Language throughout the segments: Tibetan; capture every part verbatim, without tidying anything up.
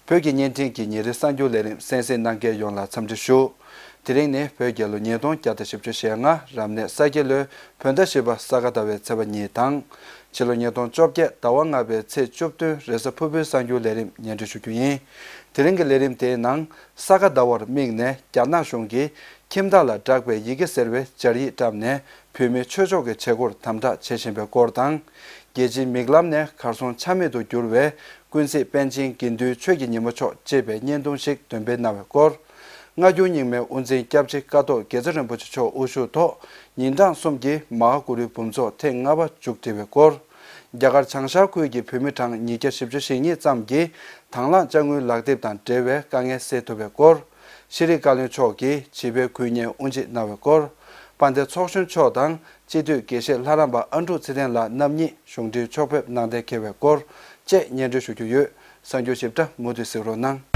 བོད་ཀྱི་བརྙན་འཕྲིན་གྱི་ཉིན་རེའི་གསར་འགྱུར་ལས་རིམ་གསན་གཟིགས་གནང་མཁན་ཡོངས་ལ་འཚམས་འདྲི་ཞུ། དེ་རིང་ནི་བོད་རྒྱལ་ལོ་ཉིས་སྟོང་བརྒྱ་དང་བཞི་བཅུ་ཞེ་ལྔ་རབ་གནས་ས་ཁྱི་ལོའི་བོད་ཟླ་བཞི་པ་ས་ག་ཟླ་བའི་ཚེས་པ་གཉིས་དང་། ཕྱི་ལོ་ཉིས་སྟོང་བཅོ་བརྒྱད་ཟླ་བ་ལྔ་པའི་ཚེས་བཅུ་བདུན་རེས་གཟའ་ཕུར་བུའི་གསར་འགྱུར་ལས་རིམ་སྙན་སྒྲོན་ཞུ་རྒྱུ་ཡིན། དེ་རིང་གི་ལས་རིམ་དེའི་ནང་ས་ག་ཟླ་བར་དམིགས་ནས་རྒྱ་ནག་གཞུང་གིས་ཁྱིམ་བདག་ལ་སྦྲགས་པའི་ཡི་གེ་ཟེར་བའི་སྦྱར་ཡིག་བཀྲམ་ནས། བོད་མིའི་ཆོས་ཕྱོགས་ཀྱི་བྱེད་སྒོར་དམ་དྲག་བྱེད་བཞིན་པའི་སྐོར་དང་། རྒྱལ་སྤྱིའི་མིག་ལམ་ནས་གར་སོང་ཆ་མེད་དུ་གྱུར་བའི་ཀུན་གཟིགས་པཎ་ཆེན་དགེ་འདུན་ཆོས་ཀྱི་ཉིན་མོ་མཆོག་ཅེས་པའི་བརྙན་ཐུང་ཞིག་འདོན་སྤེལ་གནང་བའི་སྐོར། སྔ་འགྱུར་རྙིང་མའི་དབུ་འཛིན་སྐྱབས་རྗེ་ཀཿཐོག་དགེ་རྩེ་རིན་པོ་ཆེ་མཆོག་དབུ་བཞུགས་ཐོག་ཉིན་གྲངས་གསུམ་གྱི་མ་ཧཱ་གུ་རུའི་འབུམ་ཚོགས་ཐེངས་ལྔ་པ་མཇུག་སྒྲིལ་བའི་སྐོར། རྒྱ་གར་བྱང་ཤར་ཁུལ་གྱི་བོད་མི་གྲངས་ཉིས་བརྒྱ་བཞི་བཅུ་ཞེ་གཉིས་ཙམ་གྱིས་དང་བླངས་དཔྱ་དངུལ་ལག་དེབ་དང་འབྲེལ་བའི་དཀའ་ངལ་སེལ་ཐུབ་པའི་སྐོར། ཤེས་རིག་བཀའ་བློན་མཆོག་གིས་བྱིས་པའི་སྐུ་བརྙན་དབུ་འབྱེད་གནང་བའི་སྐོར། དཔལ་ལྡན་ཚོགས་གཞོན་མཆོག་དང་སྤྱི་འཐུས་དགེ་བཤེས་ལྷ་རམས་པ་ཨ་འབྲུག་ཚེ་བརྟན་ལགས་རྣམ་གཉིས་གཞུང་འབྲེལ་ཕྱོགས་ཕེབས་གནང་གཏན་འཁེལ་བའི་སྐོར་བཅས་སྙན་སྒྲོན་ཞུ་རྒྱུ་ཡོད། གསར་འགྱུར་ཞིབ་ཕྲ་མུ་མཐུད་གཟིགས་རོགས་གནང་།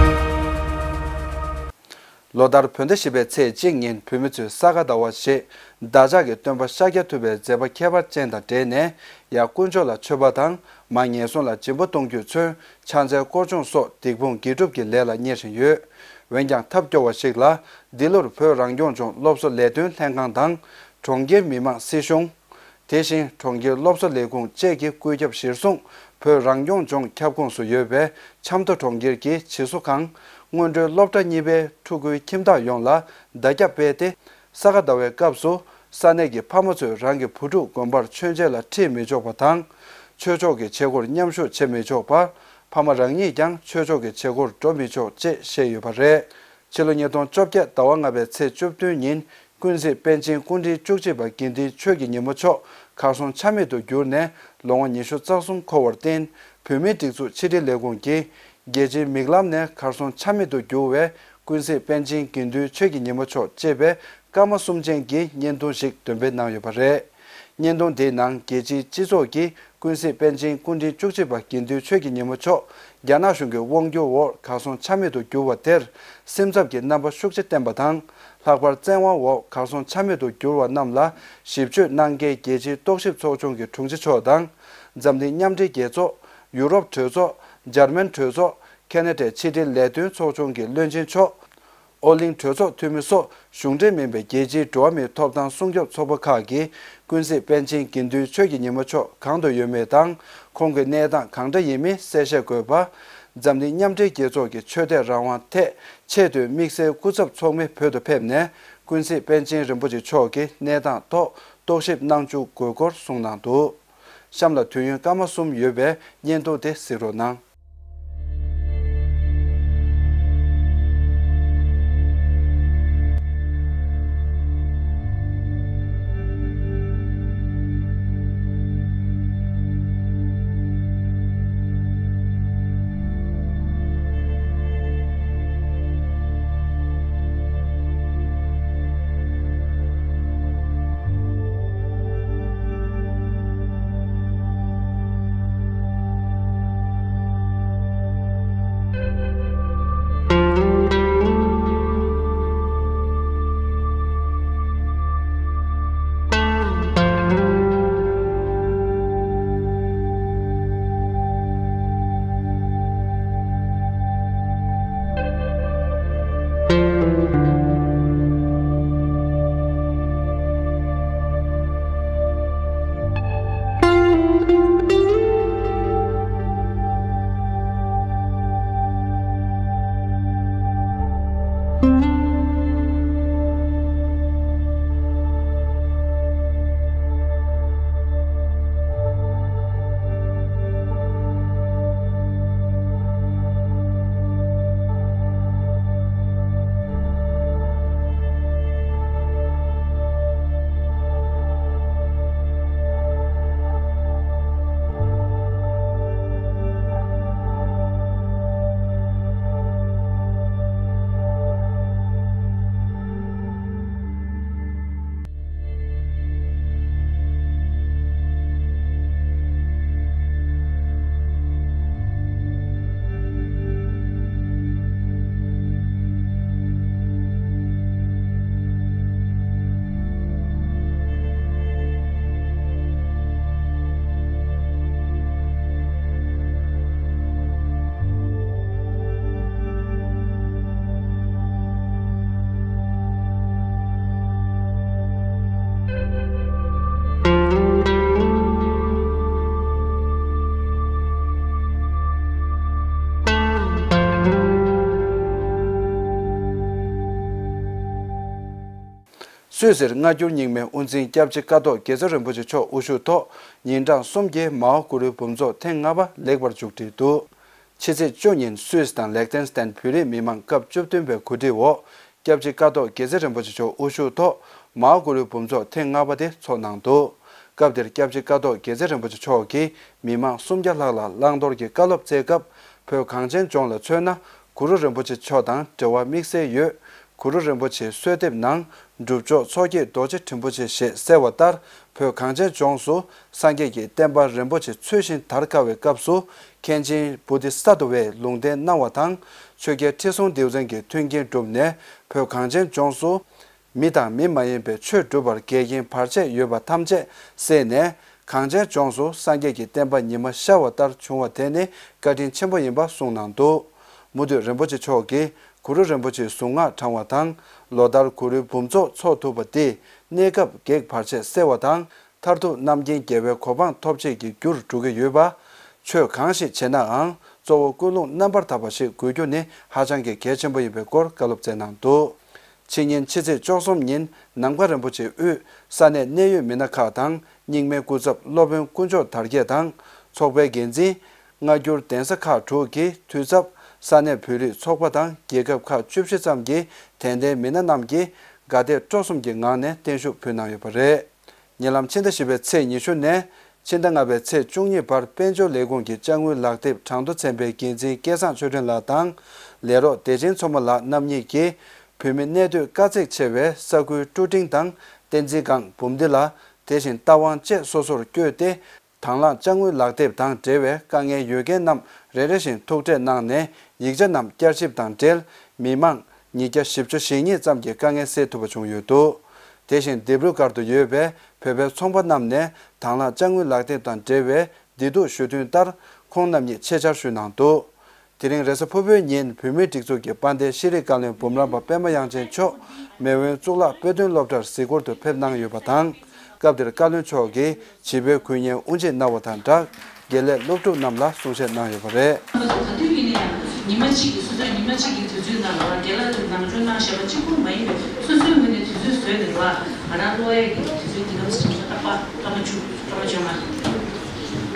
ལོ་ལྟར་བོད་ཟླ་བཞི་པའི་ཚེས་གཅིག་ཉིན་བོད་མི་ཚོས་ས་ག་ཟླ་བ་ཞེས་བདག་ཅག་གི་སྟོན་པ་ཤཱཀྱ་ཐུབ་པའི་མཛད་པ་ཁྱད་པར་ཅན་དང་འབྲེལ་ནས་ཡར་དཀོན་མཆོག་ལ་མཆོད་པ་དང་མར་ངན་སོང་ལ་སྦྱིན་པ་གཏོང་རྒྱུས་མཚོན། ཕྱག་འཚལ་སྐོར་སྦྱོང་སོགས་སྡིག་སྤོང་དགེ་སྒྲུབ་ཀྱི་ལས་ལ་གཉེར་བཞིན་ཡོད། འོན་ཀྱང་ཐབས་སྐྱོ་བ་ཞིག་ལ། འདི་ལོར་བོད་རང་སྐྱོང་ལྗོངས་སློབ་གསོ་ལས་དོན་ལྷན་ཁང་དང་། གྲོང་ཁྱེར་མི་དམངས་སྲིད་གཞུང་། དེ་བཞིན་གྲོང་ཁྱེར་སློབ་གསོ་ལས་ཁུངས་བཅས་ཀྱི་བཀོད་ཁྱབ་གཞིར་བཟུང་། བོད་རང་སྐྱོང་ལྗོངས་ཁྱབ་ཁོངས་སུ་ཡོད་པའི་ཆབ་མདོ་གྲོང་ཁྱེར་གྱི་བྱིས་གསོ་ཁང་། སྔོན་འགྲོའི་སློབ་གྲྭ་གཉིས་པའི་ཕྲུ་གུའི་ཁྱིམ་བདག་ཡོངས་ལ་བརྡ་ཁྱབ་སྤེལ་ཏེ། ས་ག་ཟླ་བའི་སྐབས་སུ་ས་གནས་ཀྱི་ཕ་མ་ཚོས་རང་གི་བུ་ཕྲུག་དགོན་པར་མཆོད་མཇལ་ལ་ཁྲིད་མི་ཆོག་པ་དང་། ཆོས་ཕྱོགས་ཀྱི་བྱེད་སྒོར་མཉམ་ཞུགས་བྱེད་མི་ཆོག་པར། ཕ་མ་རང་ཉིད་ཀྱང་ཆོས་ཕྱོགས་ཀྱི་བྱེད་སྒོར་འགྲོ་མི་ཆོག་ཅེས་བཤད་ཡོད་པ་རེད། ཕྱི་ལོ་ཉིས་སྟོང་བཅོ་བརྒྱད་ཟླ་བ་ལྔ་པའི་ཚེས་བཅུ་བདུན་ཉིན། ཀུན་གཟིགས་པཎ་ཆེན་སྐུ་ཕྲེང་བཅུ་གཅིག་པ་དགེ་འདུན་ཆོས་ཀྱི་ཉིན་མོ་མཆོག་གར་སོང་ཆ་མེད་དུ་གྱུར་ནས་ལོ་ངོ་ཉི་ཤུ་རྩ་གསུམ་འཁོར་བར་བརྟེན། བོད་མིའི་སྒྲིག་འཛུགས་ཕྱི་དྲིལ་ལས་ཁུངས་ཀྱིས་རྒྱལ་སྤྱིའི་མིག་ལམ་ནས་གར་སོང་ཆ་མེད་དུ་གྱུར་བའི་ཀུན་གཟིགས་པཎ་ཆེན་དགེ་འདུན་ཆོས་ཀྱི་ཉིན་མོ་མཆོག་ཅེས་པའི་སྐར་མ་གསུམ་ཅན་གྱི་བརྙན་ཐུང་ཞིག་འདོན་སྤེལ་གནང་ཡོད་པ་རེད། བརྙན་ཐུང་དེའི་ནང་རྒྱལ་སྤྱིའི་སྤྱི་ཚོགས་ཀྱིས་ཀུན་གཟིགས་པཎ་ཆེན་སྐུ་ཕྲེང་བཅུ་གཅིག་པ་དགེ་འདུན་ཆོས་ཀྱི་ཉིན་མོ་མཆོག་རྒྱ་ནག་གཞུང་གི་དབང་སྒྱུར་འོག་གར་སོང་ཆ་མེད་དུ་གྱུར་བ་དེར་སེམས་འཚབ་ཀྱི་རྣམ་པ་ཤུགས་ཆེ་བསྟན་པ་དང་། ལྷག་པར་བཙན་དབང་འོག་གར་སོང་ཆ་མེད་དུ་གྱུར་བ་རྣམས་ལ་ཞིབ་དཔྱོད་གནང་མཁན་རྒྱལ་སྤྱིའི་རྟོག་ཞིབ་ཚོགས་ཆུང་གི་དྲུང་ཆེ་མཆོག་དང་། འཛམ་གླིང་མཉམ་འབྲེལ་རྒྱལ་ཚོགས། ཡུ་རོབ་གྲོས་ཚོགས། འཇར་མན་གྲོས་ཚོགས། ཁེ་ན་ཌའི་ཕྱི་དྲིལ་ལས་དོན་ཚོགས་ཆུང་གི་བློན་ཆེན་མཆོག་ཨོ་གླིང་གྲོས་ཚོགས་འཐུས་མི་སོགས་གཞུང་འབྲེལ་མིན་པའི་རྒྱལ་སྤྱིའི་འགྲོ་བ་མིའི་ཐོབ་ཐང་སྲུང་སྐྱོབ་ཚོགས་པ་ཁག་གིས་ཀུན་གཟིགས་པཎ་ཆེན་དགེ་འདུན་ཆོས་ཀྱི་ཉིན་མོ་མཆོག་གང་དུ་ཡོད་མེད་དང་། ཁོང་གི་གནས་སྟངས་གང་འདྲ་ཡིན་མིན་གསལ་བཤད་དགོས་པ། འཛམ་གླིང་མཉམ་འབྲེལ་རྒྱལ་ཚོགས་ཀྱི་ཆོས་དད་རང་དབང་ཐད་ཆེས་མཐོའི་དམིགས་བསལ་སྐུ་ཚབ་ཚོགས་མི་བོད་དུ་ཕེབས་ནས་ཀུན་གཟིགས་པཎ་ཆེན་རིན་པོ་ཆེ་མཆོག་གི་གནས་སྟངས་ཐོག་རྟོག་ཞིབ་གནང་བཅུག་དགོས་སྐོར་གསུངས་གནང་འདུག་གཤམ་ལ་དུས་ཡུན་སྐར་མ་གསུམ་ཡོད་པའི་བརྙན་ཐུང་དེ་གཟིགས་རོགས་གནང་། སུད་སིར་སྔ་འགྱུར་རྙིང་མའི་དབུ་འཛིན་སྐྱབས་རྗེ་ཀཿཐོག་དགེ་རྩེ་རིན་པོ་ཆེ་མཆོག་དབུ་བཞུགས་ཐོག་ཉིན་གྲངས་གསུམ་གྱི་མའོ་གུ་རུའི་འབུམ་ཚོགས་ཐེངས་ལྔ་པ་ལེགས་པར་མཇུག་སྒྲིལ་འདུག་ཕྱི་ཚེས་བཅུ་ཉིན་སུད་སི་དང་ལེག་ཐེན་སི་ཐན་བོད་རིགས་མི་མང་སྐབས་བཅུ་བདུན་པའི་གོ་སྒྲིག་འོག་སྐྱབས་རྗེ་ཀཿཐོག་དགེ་རྩེ་རིན་པོ་ཆེ་མཆོག་དབུ་བཞུགས་ཐོག་མའོ་གུ་རུའི་འབུམ་ཚོགས་ཐེངས་ལྔ་པ་དེ་ཚོགས་གནང་འདུག་སྐབས་དེར་སྐྱབས་རྗེ་ཀཿཐོག་དགེ་རྩེ་རིན་པོ་ཆེ་མཆོག་གིས་མི་མང་སུམ་བརྒྱ་ལྷག་ལ་བླང་དོར་གྱི་བཀའ་སློབ་སྩལ་སྐབས། བོད་གངས་ཅན་ལྗོངས་ལ་མཚོན་ན། གུ་རུ་རིན་པོ་ཆེ་མཆོག་དང་འབྲེལ་བ་དམིགས་བསལ་ཡོད། གུ་རུ་རིན་པོ་ཆེའི་གསོལ་འདེབས་ནང་། སྒྲུབ་མཆོག་མཚོ་སྐྱེས་རྡོ་རྗེ་དྲིན་པོ་ཆེ་ཞེས་གསལ་བ་ལྟར། བོད་གངས་ཅན་ལྗོངས་སུ་སངས་རྒྱས་ཀྱི་བསྟན་པ་རིན་པོ་ཆེ་ཚུལ་བཞིན་དར་དཀའ་བའི་སྐབས་སུ། མཁན་ཆེན་བོ་དྷི་ས་ཏྭ་བས་ལུང་བསྟན་གནང་བ་དང་། ཆོས་རྒྱལ་ཁྲི་སྲོང་ལྡེའུ་བཙན་གྱི་མཐུན་རྐྱེན་བསྒྲུབས་ནས། བོད་གངས་ཅན་ལྗོངས་སུ། མི་དང་མི་མ་ཡིན་པའི་ཆོས་སྒྲུབ་པར་འགལ་རྐྱེན་བར་ཆད་ཡོད་པ་ཐམས་ཅད་བསལ་ནས། གངས་ཅན་ལྗོངས་སུ་སངས་རྒྱས་ཀྱི་བསྟན་པ་ཉི་མ་ཤར་བ་ལྟར་བྱུང་བ་དེ་ནི་བཀའ་དྲིན་ཆེན་པོ་ཡིན་པ་གསུངས་གནང་འདུག་མུ་མཐུད་རིན་པོ་ཆེ་མཆོག་གིས་གུ་རུ་རིན་པོ་ཆེའི་གཟུངས་སྔགས་བགྲང་བ་དང་། ལོ་ལྟར་གུ་རུའི་འབུམ་ཚོགས་འཚོགས་ཐུབ་པ་འདིས་གནས་སྐབས་བགེགས་བར་ཆད་སེལ་བ་དང་། མཐར་ཐུག་རྣམ་མཁྱེན་རྒྱལ་བའི་གོ་འཕང་ཐོབ་བྱེད་ཀྱི་རྒྱུར་འགྲོ་གི་ཡོད་པ། ཆོས་གང་ཞིག་བྱེད་ནའང་གཙོ་བོ་ཀུན་སློང་རྣམ་པར་དག་པ་ཞིག་དགོས་རྒྱུ་ནི་ཧ་ཅང་གི་གལ་ཆེན་པོ་ཡིན་པའི་སྐོར་བཀའ་སློབ་སྩལ་གནང་འདུག་ཕྱི་ཉིན་ཕྱི་ཚེས་བཅུ་གསུམ་ཉིན་ནམ་མཁའ་རིན་པོ་ཆེ་དབུས་ས་གནས་གནད་ཡོད་མི་སྣ་ཁག་དང་རྙིང་མའི་སྐུ་ཚབ་སློབ་དཔོན་དཀོན་མཆོག་དར་རྒྱས་དང་། ཚོགས་པའི་འགན་འཛིན། སྔ་འགྱུར་གདན་ས་ཁག་དྲུག་གི་འཐུས་ཚབ། ས་གནས་བོད་རིགས་ཚོགས་པ་དང་རྒྱལ་ཁབ་ཁག་བཅུ་བཞི་ཙམ་གྱི་དད་ལྡན་མི་སྣ་རྣམས་ཀྱིས་དགའ་དད་སྤྲོ་གསུམ་གྱི་ངང་ནས་བརྟན་བཞུགས་ཕུལ་གནང་ཡོད་པ་རེད། ཉེ་ལམ་ཕྱི་ཟླ་བཞི་པའི་ཚེས་ཉི་ཤུ་ནས་ཕྱི་ཟླ་ལྔ་པའི་ཚེས་བཅུ་གཉིས་བར་དཔལ་འབྱོར་ལས་ཁུངས་ཀྱི་དཔྱ་དངུལ་ལག་དེབ་གྲངས་ཐོ་ཚན་པའི་འགན་འཛིན་སྐལ་བཟང་ཆོས་སྒྲོན་ལགས་དང་། ལས་རོགས་བདེ་ཆེན་མཚོ་མོ་ལགས་རྣམ་གཉིས་ཀྱིས། བོད་མི་གནས་སྡོད་དཀའ་ཚེགས་ཆེ་བའི་ས་ཁུལ་ཀྲུ་ཀྲིང་དང་བསྟན་འཛིན་སྒང་འབུམ་སྡེ་ལ། དེ་བཞིན་རྟ་དབང་བཅས་སོ་སོར་བསྐྱོད་དེ། དང་བླངས་དཔྱ་དངུལ་ལག་དེབ་དང་འབྲེལ་བའི་དཀའ་ངལ་ཡོད་མཁན་རྣམས་རེ་རེ་བཞིན་ཐུག་འཕྲད་གནང་ནས། ཡིག་ཆ་རྣམས་བསྐྱར་ཞིབ་དང་འབྲེལ། མི་མང་ཉིས་བརྒྱ་བཞི་བཅུ་ཞེ་གཉིས་ཙམ་གྱི་དཀའ་ངལ་སེལ་ཐུབ་པ་བྱུང་ཡོད་འདུག་དེ་བཞིན་ལྡེབ་རུ་སྒར་དུ་ཡོད་པའི་བོད་པའི་ཚོང་པ་རྣམས་ནས་དང་བླངས་དཔྱ་དངུལ་ལག་དེབ་དང་འབྲེལ་བའི་བདེ་སྡུག་ཞུ་དོན་ལྟར། ཁོང་རྣམ་གཉིས་ཆེད་བཅར་ཞུས་གནང་འདུག་དེ་རིང་རེས་གཟའ་ཕུར་བུའི་ཉིན་བོད་མིའི་སྒྲིག་འཛུགས་ཀྱི་དཔལ་ལྡན་ཤེས་རིག་བཀའ་བློན་འབུམ་རམས་པ་པད་མ་དབྱངས་ཅན་མཆོག་མེས་དབོན་གཙུག་ལག་དཔེ་སྟོན་སློབ་གྲྭར་གཟིགས་སྐོར་དུ་ཕེབས་གནང་ཡོད་པ་དང་། སྐབས་དེར་བཀའ་བློན་མཆོག་གིས་བྱིས་པའི་སྐུ་བརྙན་དབུ་འབྱེད་གནང་བ་དང་སྦྲགས། དགེ་ལས་སློབ་ཕྲུག་རྣམས་ལ་གསུང་བཤད་གནང་ཡོད་པ་རེད། ག་དུས་ཡིན་ན་ཡང་ཉི་མ་གཅིག་གི་སོ་སོའི་ཉི་མ་གཅིག་གི་དུས་ཚོད་ནང་ལ་རྒན་ལགས་ཚོས་ནང་སྦྱོང་གནང་བཞག་པ་གཅིག་པུ་མ་ཡིན་པའི་སོ་སོའི་ངོས་ནས་དུས་ཚོད་བཟོས་ནས་ར། ང་རང་ཀློག་ཡས་ཀྱི་དུས་ཚོད་འདི་ག་ཚོད་ཞིག་རྟག་པར་སྐར་མ་བཅུ་སྐར་མ་བཅོ་ལྔ།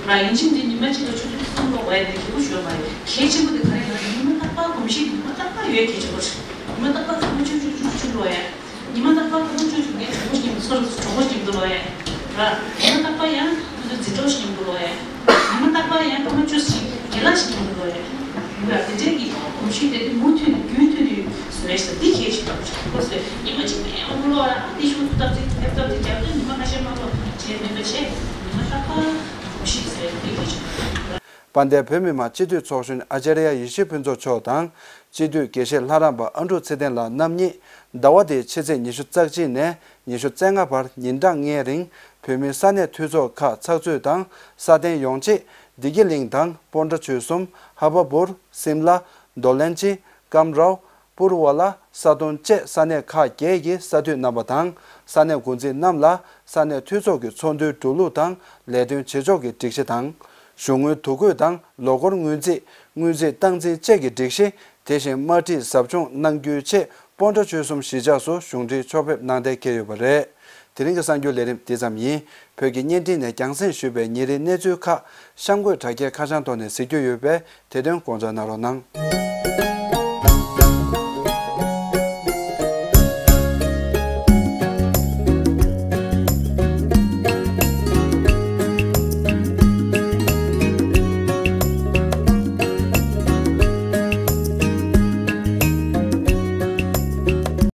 ར་ཡིན་ཕྱིན་འདི་ཉི་མ་གཅིག་ལ་ཆུ་ཚོད་གསུམ་ཀློག་པ་ཡིན་ན་གལ་པོ་ཞིག་ཡོད་མ་རེད། གལ་ཆེན་པོ་དེ་ག་རེ་ཡིན་ན་ཉི་མ་རྟག་པར་གོམས་གཤིས་ཉི་མ་རྟག་པར་ཡོད་གལ་ཆེན་པོ་རེད། ཉི་མ་རྟག་པར་སྐར་མ་བཅུ་བཅུ་བཅུ་བཅུ་ཀློག་ཡས། ཉི་མ་རྟག་པར་སྐར་མ་བཅུ་བཅུ་ངའི་གྲོགས་པོ་མཉམ་དུ་སོ་རུ་གྲོགས་པོ་མཉམ་དུ་ལོག་ཡ། ར། ཉི་མ་རྟག་པར་ཡང་ང་ཚོ་འཛིན་གྲོགས་མཉམ་དུ་ལོག་ཡ། ཉི་མ་རྟག་པར་ཡང་སྐར་མ་བཅུ་ཞིག་རྒན་ལགས་ཤིག་མཉམ་དུ་ལོག་ཡ། ར། དེ་འདྲའི་གི་གོམས་གཤིས་དེ་དུས་མུ་མཐུད་ནས་རྒྱུན་མཐུད་ནས་བཟོ་ཡ་ཞིག་འདི་གལ་ཆེ་བ་ཞིག་ཁོ་ཚོས་ཉི་མ་གཅིག་མེད་ཡང་ཀློག་ར་འདི་ཤོག་ཐུབ་སྟབས་ཅིག་ཕེབས་སྟབས་ཅིག་རྒྱབ་དུས་ཉི་མ་ཁ་ཤས་མ་ཀློག་བྱས་མེད་པ་བྱས། ཉི་མ་རྟག་པར་གོམས་གཤིས་བཟོ་ཡ་འདི་གལ་ཆེ་བ། དཔལ་ལྡན་བོད་མི་མང་སྤྱི་འཐུས་ཚོགས་གཞོན་ཨ་ཅཱརྱ་ཡེ་ཤེས་ཕུན་ཚོགས་མཆོག་དང་། སྤྱི་འཐུས་དགེ་བཤེས་ལྷ་རམས་པ་ཨ་འབྲུག་ཚེ་བརྟན་ལགས་རྣམ་གཉིས་ཟླ་བ་འདིའི་ཕྱི་ཚེས་ཉི་ཤུ་རྩ་གཅིག་ནས་ཉི་ཤུ་རྩ་ལྔ་བར་ཉིན་གྲངས་ལྔའི་རིང་བོད་མིའི་ས་གནས་འཐུས་ཚོགས་ཁག་ཚགས་ཚུད་དང་སྲ་བརྟན་ཡོང་ཆེད་བདེ་སྐྱིད་གླིང་དང་སྤོན་ཊ་ཆོལ་གསུམ། ཧ་བ་བུར། སིམ་ལ། དོ་ལན་ཅི། ཀམ་རའོ། པུར་ཝ་ལ། ས་དོན་བཅས་ས་གནས་ཁག་བརྒྱད་ཀྱི་ས་འཐུས་རྣམ་པ་དང་ས་གནས་འགོ་འཛིན་རྣམས་ལ་ས་གནས་འཐུས་ཚོགས་ཀྱི་ཚོགས་འདུའི་འགྲོ་ལུགས་དང་ལས་དོན་བྱེད་ཕྱོགས་ཀྱི་སྒྲིག་གཞི་དང་། གཞུང་དངུལ་དོ་འཁོད་དང་ལོ་འཁོར་སྔོན་རྩིས། སྔོན་རྩིས་སྟངས་འཛིན་བཅས་ཀྱི་སྒྲིག་གཞི། དེ་བཞིན་དམར་ཁྲིད་ཟབ་སྦྱོང་གནང་རྒྱུའི་ཆེད་སྤོན་ཊ་ཆོལ་གསུམ་གཞིས་ཆགས་སུ་གཞུང་འབྲེལ་ཕྱོགས་ཕེབས་གནང་གཏན་འཁེལ་ཡོད་པ་རེད། དེ་རིང་གི་གསར་འགྱུར་ལས་རིམ་འདི་ཙམ་ཡིན། བོད་ཀྱི་བརྙན་འཕྲིན་ནས་རྒྱང་སྲིང་ཞུས་པའི་ཉིན་རེའི་གནས་ཚུལ་ཁག་གཤམ་འཁོད་དྲ་རྒྱའི་ཁ་བྱང་ཐོག་ནས་གཟིགས་རྒྱུ་ཡོད་པས་དེ་དོན་དགོངས་འཇགས་གནང་རོགས་གནང་།